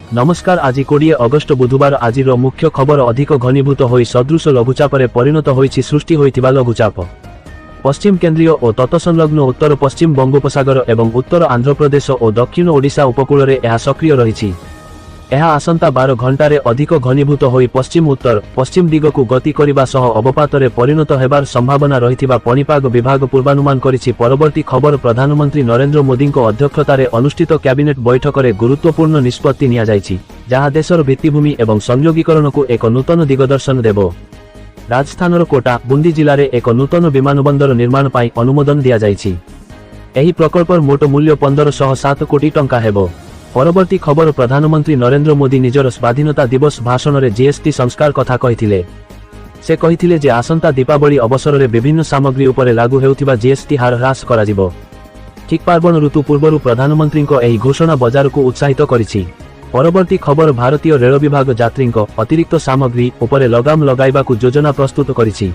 ନମସ୍କାର। ଆଜି 20 ଅଗଷ୍ଟ ବୁଧବାର। ଆଜିର ମୁଖ୍ୟ ଖବର, ଅଧିକ ଘନୀଭୂତ ହୋଇ ସଦୃଶ ଲଘୁଚାପରେ ପରିଣତ ହୋଇଛି ସୃଷ୍ଟି ହୋଇଥିବା ଲଘୁଚାପ। ପଶ୍ଚିମ କେନ୍ଦ୍ରୀୟ ଓ ତତସଂଲଗ୍ନ ଉତ୍ତର ପଶ୍ଚିମ ବଙ୍ଗୋପସାଗର ଏବଂ ଉତ୍ତର ଆନ୍ଧ୍ରପ୍ରଦେଶ ଓ ଦକ୍ଷିଣ ଓଡ଼ିଶା ଉପକୂଳରେ ଏହା ସକ୍ରିୟ ରହିଛି। ଏହା ଆସନ୍ତା 12 ଘଣ୍ଟାରେ ଅଧିକ ଘନୀଭୂତ ହୋଇ ପଶ୍ଚିମ ଉତ୍ତର ପଶ୍ଚିମ ଦିଗକୁ ଗତି କରିବା ସହ ଅବପାତରେ ପରିଣତ ହେବାର ସମ୍ଭାବନା ରହିଥିବା ପାଣିପାଗ ବିଭାଗ ପୂର୍ବାନୁମାନ କରିଛି। ପରବର୍ତ୍ତୀ ଖବର, ପ୍ରଧାନମନ୍ତ୍ରୀ ନରେନ୍ଦ୍ର ମୋଦିଙ୍କ ଅଧ୍ୟକ୍ଷତାରେ ଅନୁଷ୍ଠିତ କ୍ୟାବିନେଟ୍ ବୈଠକରେ ଗୁରୁତ୍ୱପୂର୍ଣ୍ଣ ନିଷ୍ପତ୍ତି ନିଆଯାଇଛି, ଯାହା ଦେଶର ଭିତ୍ତିଭୂମି ଏବଂ ସଂଯୋଗୀକରଣକୁ ଏକ ନୂତନ ଦିଗଦର୍ଶନ ଦେବ। ରାଜସ୍ଥାନର କୋଟା, ବୁନ୍ଦି ଜିଲ୍ଲାରେ ଏକ ନୂତନ ବିମାନବନ୍ଦର ନିର୍ମାଣ ପାଇଁ ଅନୁମୋଦନ ଦିଆଯାଇଛି। ଏହି ପ୍ରକଳ୍ପର ମୋଟ ମୂଲ୍ୟ 1507 କୋଟି ଟଙ୍କା ହେବ। ପରବର୍ତ୍ତୀ ଖବର, ପ୍ରଧାନମନ୍ତ୍ରୀ ନରେନ୍ଦ୍ର ମୋଦି ନିଜର ସ୍ୱାଧୀନତା ଦିବସ ଭାଷଣରେ ଜିଏସଟି ସଂସ୍କାର କଥା କହିଥିଲେ। ସେ କହିଥିଲେ ଯେ ଆସନ୍ତା ଦୀପାବଳି ଅବସରରେ ବିଭିନ୍ନ ସାମଗ୍ରୀ ଉପରେ ଲାଗୁ ହେଉଥିବା ଜିଏସଟି ହାର ହ୍ରାସ କରାଯିବ। ଠିକ୍ ପାର୍ବଣ ଋତୁ ପୂର୍ବରୁ ପ୍ରଧାନମନ୍ତ୍ରୀଙ୍କ ଏହି ଘୋଷଣା ବଜାରକୁ ଉତ୍ସାହିତ କରିଛି। ପରବର୍ତ୍ତୀ ଖବର, ଭାରତୀୟ ରେଳ ବିଭାଗ ଯାତ୍ରୀଙ୍କ ଅତିରିକ୍ତ ସାମଗ୍ରୀ ଉପରେ ଲଗାମ ଲଗାଇବାକୁ ଯୋଜନା ପ୍ରସ୍ତୁତ କରିଛି।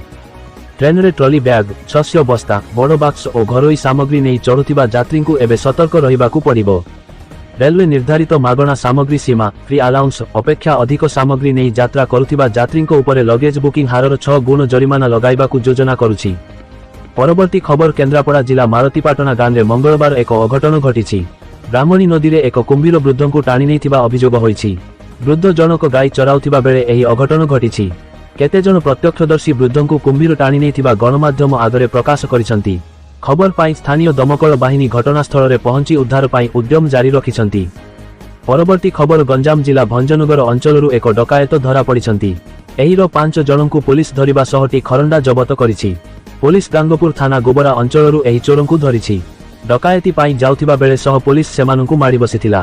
ଟ୍ରେନରେ ଟ୍ରଲି ବ୍ୟାଗ, ଶସ୍ୟ ବସ୍ତା, ବଡ଼ ବାକ୍ସ ଓ ଘରୋଇ ସାମଗ୍ରୀ ନେଇ ଚଢୁଥିବା ଯାତ୍ରୀଙ୍କୁ ଏବେ ସତର୍କ ରହିବାକୁ ପଡ଼ିବ। ରେଲୱେ ନିର୍ଦ୍ଧାରିତ ମାଗଣା ସାମଗ୍ରୀ ସୀମା, ଫ୍ରି ଆଲାଉନ୍ସ ଅପେକ୍ଷା ଅଧିକ ସାମଗ୍ରୀ ନେଇ ଯାତ୍ରା କରୁଥିବା ଯାତ୍ରୀଙ୍କ ଉପରେ ଲଗେଜ ବୁକିଂ ହାରର 6 ଗୁଣ ଜରିମାନା ଲଗାଇବାକୁ ଯୋଜନା କରୁଛି। ପରବର୍ତ୍ତୀ ଖବର, କେନ୍ଦ୍ରାପଡ଼ା ଜିଲ୍ଲା ମାଳତୀପାଟଣା ଗାଁରେ ମଙ୍ଗଳବାର ଏକ ଅଘଟଣ ଘଟିଛି। ବ୍ରାହ୍ମଣୀ ନଦୀରେ ଏକ କୁମ୍ଭୀର ବୃଦ୍ଧଙ୍କୁ ଟାଣି ନେଇଥିବା ଅଭିଯୋଗ ହୋଇଛି। ବୃଦ୍ଧ ଜଣକ ଗାଈ ଚରାଉଥିବା ବେଳେ ଏହି ଅଘଟଣ ଘଟିଛି। କେତେଜଣ ପ୍ରତ୍ୟକ୍ଷଦର୍ଶୀ ବୃଦ୍ଧଙ୍କୁ କୁମ୍ଭୀର ଟାଣି ନେଇଥିବା ଗଣମାଧ୍ୟମ ଆଗରେ ପ୍ରକାଶ କରିଛନ୍ତି। ଖବର ପାଇ ସ୍ଥାନୀୟ ଦମକଳ ବାହିନୀ ଘଟଣାସ୍ଥଳରେ ପହଞ୍ଚି ଉଦ୍ଧାର ପାଇଁ ଉଦ୍ୟମ ଜାରି ରଖିଛନ୍ତି। ପରବର୍ତ୍ତୀ ଖବର, ଗଞ୍ଜାମ ଜିଲ୍ଲା ଭଞ୍ଜନଗର ଅଞ୍ଚଳରୁ ଏକ ଡକାୟତ ଧରା ପଡ଼ିଛନ୍ତି। ଏହିର ପାଞ୍ଚ ଜଣଙ୍କୁ ପୋଲିସ ଧରିବା ସହ ଟି ଖରଣ୍ଡା ଜବତ କରିଛି। ପୋଲିସ ଗାଙ୍ଗପୁର ଥାନା ଗୋବରା ଅଞ୍ଚଳରୁ ଏହି ଚୋରଙ୍କୁ ଧରିଛି। ଡକାୟତି ପାଇଁ ଯାଉଥିବା ବେଳେ ସହ ପୋଲିସ ସେମାନଙ୍କୁ ମାଡ଼ି ବସିଥିଲା।